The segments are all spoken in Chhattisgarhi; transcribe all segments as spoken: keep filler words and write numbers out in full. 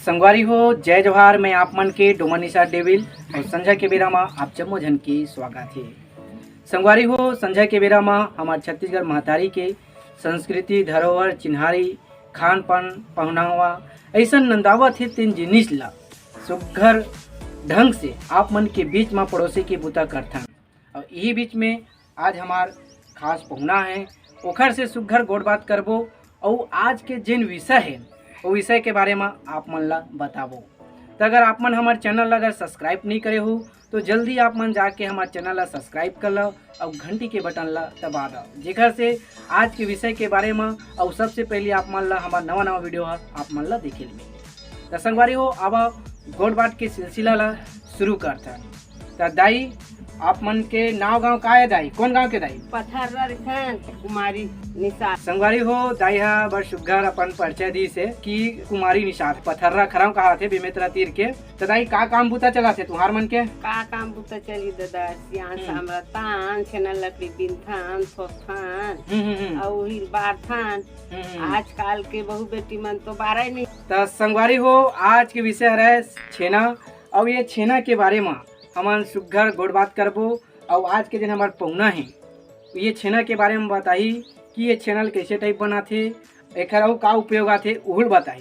संगवारी हो, जय जोहार। मैं आप मन के डोमन निषाद डेविल अउ संझा के बेरा म आप जम्मो झन के स्वागत हे। संगवारी हो, संझा के बेरा म हमर छत्तीसगढ़ महतारी के संस्कृति, धरोहर, चिन्हारी, खान पान, पहुनावा, अइसन नंदावत हे तेन जिनिस ला सुग्घर ढंग से आप मन के बीच म परोसे के बूता करथन। अउ इही बीच में आज हमार खास पहुना हे, ओखर से सुग्घर गोठ बात करबो। अउ आज के जेन विषय हे, वो विषय के बारे म आप मन ला बताबो। त अगर आप मन हमर चैनल ला अगर सब्सक्राइब नइ करे हो, तो जल्दी आप मन जाके हमर चैनल ला सब्सक्राइब कर लो अउ घंटी के बटन ला दबा दो, जेकर से आज के विषय के बारे म अउ सबसे पहली आप मन ला हमर नवा नवा वीडियो ह आप मन ला देखे ल मिले। त संगवारी हो, अब गोठ बात के सिलसिला ला शुरू करथन। त दाई, आप मन के नाव गांव का हे दाई? कोन गांव के दाई? पथर्रा रिथन, कुमारी निषाद। संगवारी हो, दाई ह बड़ सुग्घर अपन परिचय दिस हे कि कुमारी निषाद, पथर्रा खरौं कहाथे, बेमेतरा तीर के। त दाई, का काम बूता चलत हे तुहार मन के? का काम बूता चली ददा, सियान हम्म। सामरथन, छेना लकड़ी बिनथन, थोथन, हम्म, हम्म, हम्म। अउ उही बारथन। हम्म, हम्म। आजकल के बहू बेटी मन तो बारे नहीं। त संगवारी हो, आज के विषय हरे छेना, अउ ये छेना के बारे म हमन सुग्घर गोठ बात करबो। अउ आज के दिन हमर पहुना हे, ये छेना के बारे म बताही कि ये छेना ल कइसे टाइप बनाथे, एखर अउ का उपयोग आथे, उहू ल बताही।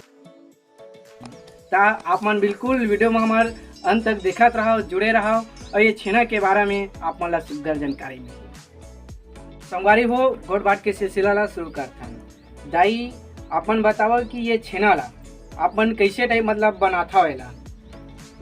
त आप मन बिल्कुल वीडियो म हमर अंत तक देखत रहव, जुड़े रहव, अउ ये छेना के बारे में आप मन ला सुग्घर जानकारी मिलही। संगवारी हो, गोठ बात के सिलसिला ला शुरू करथन। दाई, आप मन बतावव कि ये छेना ला आप मन कइसे टाइप, मतलब, बनाथव एला?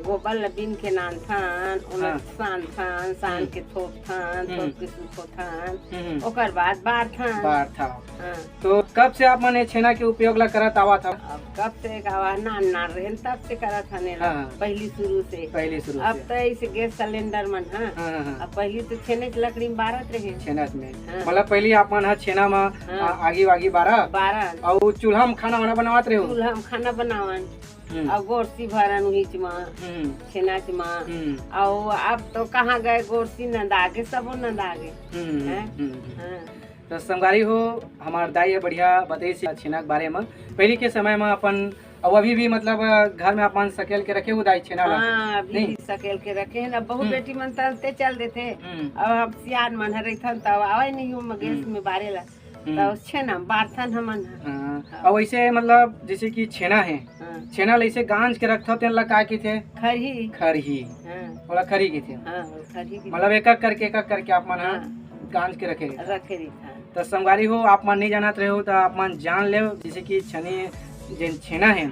गोबर ला बीन के नानथन, ओला हाँ। सानथन, सान हम्म। के थोपथन, हम्म। थोप के सुखोथन, हम्म। ओकर बाद बारथन। बारथव। हाँ। तो कब से आप मन ये छेना के उपयोग ला करत आवत हव? अब कब से का आवा, नान नान रहेन तब से करत हन एला, हाँ। पहली शुरू से। पहली शुरू अब से। तो ऐसे गैस सिलेंडर मन, हाँ। हाँ, हाँ, हाँ। अब पहली तो छेने के लकड़ी में बारत रहे। छेना में। हाँ। मतलब पहली आप मन ह छेना में, हाँ। आ, आगी वागी बारा? बारा। अउ चूल्हा में खाना वाना बनावत रहे हो? चूल्हा में खाना बनावन। हम्म। अउ गोरसी भरन उहीच म, हम्म। छेनाच म। हम्म। अउ अब तो कहाँ गए गोरसी, नंदा गे, सबो नंदा गे। हम्म, हैं? हम्म, हम्म। हाँ। त संगवारी हो, हमार दाई ह बढ़िया बतइस छेना के बारे म। पहली के समय म अपन, अउ अभी भी, मतलब, घर में अपन सकेल के रखे हो दाई छेना ला? हाँ, अभी नहीं? भी सकेल के रखे हैं ना। बहुत हम्म। बेटी मन तलते चल देथे। हम्म। अब हम सियान मन ह रहिथन, तब आवे नहीं हो गैस हम्म। में बारे ला। हम्म। त छेना बारथन हमन ह। हाँ। हाँ। अब ऐसे, मतलब, जैसे कि छेना है, हाँ। छेना ल ऐसे गांज के रखथव, तेन ला का कहिथे? खरही। खरही। हाँ। ओला खरही कहिथे। हाँ, खरही कहिथे। मतलब एक एक करके, एक एक करके आप मन ह हाँ। गांज के रखे रहिथव। रखे रहिथन। त संगवारी हो, आप मन नहीं जानत रहे हो, त आप मन जान लेव, जैसे कि छेनी, जेन छेना है,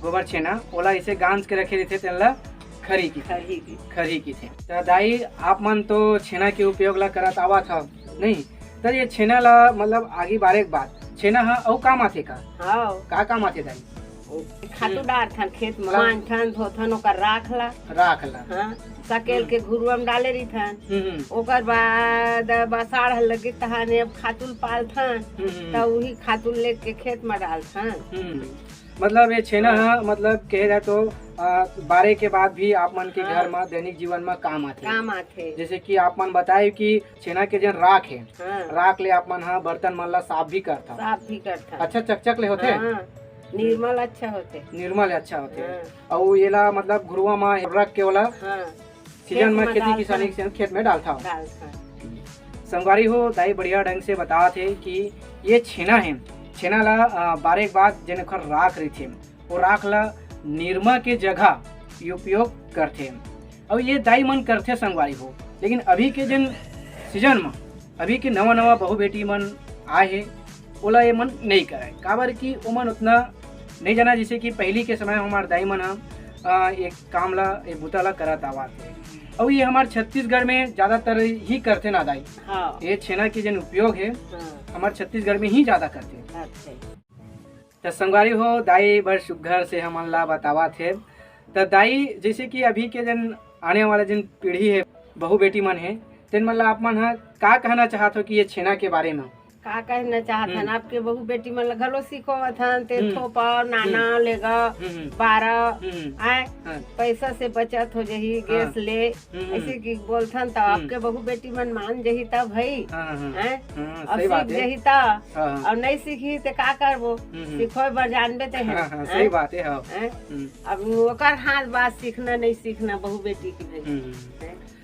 गोबर छेना, ओला ऐसे गांज के रखे रहिथे, तेन ला खरही कहिथे। खरही कहिथे। खरही कहिथे। त दाई, आप मन तो छेना के उपयोग ला करत आवत हव, नहीं? त ये छेना ला, मतलब, आगी बारे के बाद छेना ह अउ काम आथे का? हाँ। का काम आथे दाई? ओ, खातू हम्म। डारथन खेत में, का? मांजथन, धोथन, ओकर राख ला। राख ला। हाँ, सकेल हम्म। के घुरुआ में डाले रहिथन। हम्म, हम्म। ओकर बाद अब असाढ़ ह लगे तहाने अब खातू ल पालथन, हम्म, हम्म। त उही खातू ल लेके खेत में डालथन। हम्म। मतलब ये छेना हाँ। ह, मतलब कहे जाए तो, आ, बारे के बाद भी आप मन के हाँ। घर में दैनिक जीवन में काम आथे। काम आथे। जैसे कि आप मन बताए कि छेना के जेन राख हे, हाँ। राख ले आप मन ह बर्तन मन ला साफ भी करथव। साफ भी करथन। अच्छा चकचक ले होथे? हाँ, निर्मल अच्छा होथे। निर्मल अच्छा होथे। हाँ। अउ एला, मतलब, घुरुआ म रख के ओला हाँ। सीजन खेत म म खेती डालथन। किसानी के खेत में डालथव। डालथन। संगवारी हो, दाई बढ़िया ढंग से बतावत हे कि ये छेना हे, छेना ला, अ, बारे के बाद जेन ओखर राख रहिथे, वो राख ला निरमा के जगह उपयोग करथे। अउ ये दाई मन करथे संगवारी हो, लेकिन अभी के जेन सीजन म अभी के नवा नवा बहू बेटी मन आए हे, ओला ये मन नहीं करय, काबर कि ओमन उतना नहीं जाना, जैसे कि पहली के समय हमार दाई मन ह, अ, एक काम ला, एक बुता ला करत आवत हे। अउ ये हमार छत्तीसगढ़ में ज्यादातर ही करथे ना दाई। हाँ। ये छेना के जेन उपयोग हे, हाँ। हमार छत्तीसगढ़ में ही ज्यादा करथे। अच्छा। त संगवारी हो, दाई बड़ सुग्घर से हमन ला बतावत हे। त दाई, जैसे कि अभी के जन आने वाला जन पीढ़ी हे, बहू बेटी मन हे, तेन मन ला आप मन ह का कहना चाहत हो कि ये छेना के बारे में? का कहना चाहत हन, हम्म। आपके बहू बेटी मन ल घलो सिखोवत हन, ते हम्म। थोपा, नाना, हम्म। लेगा, हम्म, हम्म। बारा, हम्म, हम्म। आय, हाँ। पैसा से बचत हो जही, हाँ। गैस ले, हम्म, हम्म। ऐसे कि बोलथन, त हम्म। आपके बहू बेटी मन मान जही त भाई, हाँ, हाँ, हाँ। हैं? हाँ, और सही बात सीख है। जही त, हाँ, हाँ। और नहीं सीखी त का करबो? हम्म, हम्म। सिखोय बर जानबे ते हैं, हाँ, हाँ, हैं? सही बात है, हाँ। हैं? हम्म। अब ओकर हाथ बात सीखना, नहीं सीखना, बहू बेटी की भाई। हम्म, हम्म। हैं?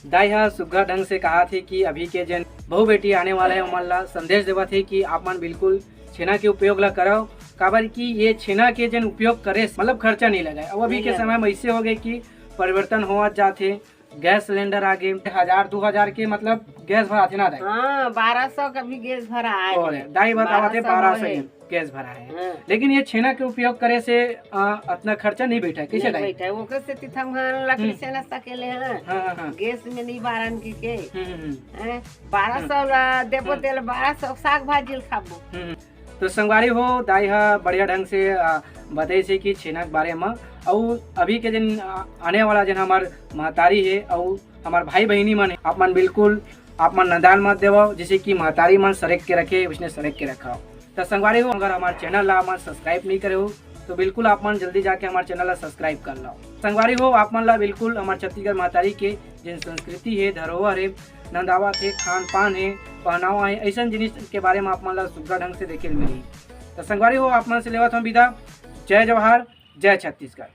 दाई ह सुग्घर ढंग से कहा थे कि अभी के जेन बहू बेटी आने वाला है, ओमन ला संदेश देवत हे कि आप मन बिल्कुल छेना के उपयोग ला करव, काबर कि ये छेना के जेन उपयोग करे से, मतलब, खर्चा नहीं लगे। अब अभी नहीं के लगे। समय में ऐसे हो गए कि परिवर्तन होवत जात हे, गैस सिलेंडर आ गए, हजार दो हजार के, मतलब, गैस भराथे ना दाई? हाँ, बारह सौ का भी गैस भरा आ और गए। दाई बतावत हे बारह सौ बारह सौ होए। गैस भरा है। हाँ। लेकिन ये छेना के उपयोग करे से, अ, अतना खर्चा नहीं बैठा है। कैसे नहीं दाई? बैठा है, ओकर सेती त हम लकड़ी हम्म। से न सकेले हैं। हाँ, हाँ, हाँ। गैस में नहीं बारन की के। हम्म, हम्म, हम्म। हैं? बारह सौ हम्म। ला देबो हम्म। तेल, बारह सौ साग भाजी ल खाबो। हम्म, हम्म। तो संगवारी हो, दाई ह बढ़िया ढंग से, अ, बताइस हे कि छेना के बारे में, अउ अभी के जेन, अ, आने वाला जेन हमार महतारी हे, अउ हमार भाई बहिनी मन हे, आप मन बिल्कुल, आप मन नंदान मत देवव, जैसे कि महतारी मन सरेक के रखे, उसने सरेक के रखव। त संगवारी हो, अगर हमार चैनल ला आप मन सब्सक्राइब नहीं करे हो, तो बिल्कुल आप मन जल्दी जाके हमार चैनल ला सब्सक्राइब कर लो। संगवारी हो, आप मन ला बिल्कुल हमार छत्तीसगढ़ महतारी के जेन संस्कृति हे, धरोहर हे, नंदावत हे, खान पान हे, पहनावा हे, ऐसन जिनिस के बारे में आप मन ला सुग्घर ढंग से देखे ल मिलही। त संगवारी हो, आप मन से लेवत हन विदा। जय जोहार, जय छत्तीसगढ़।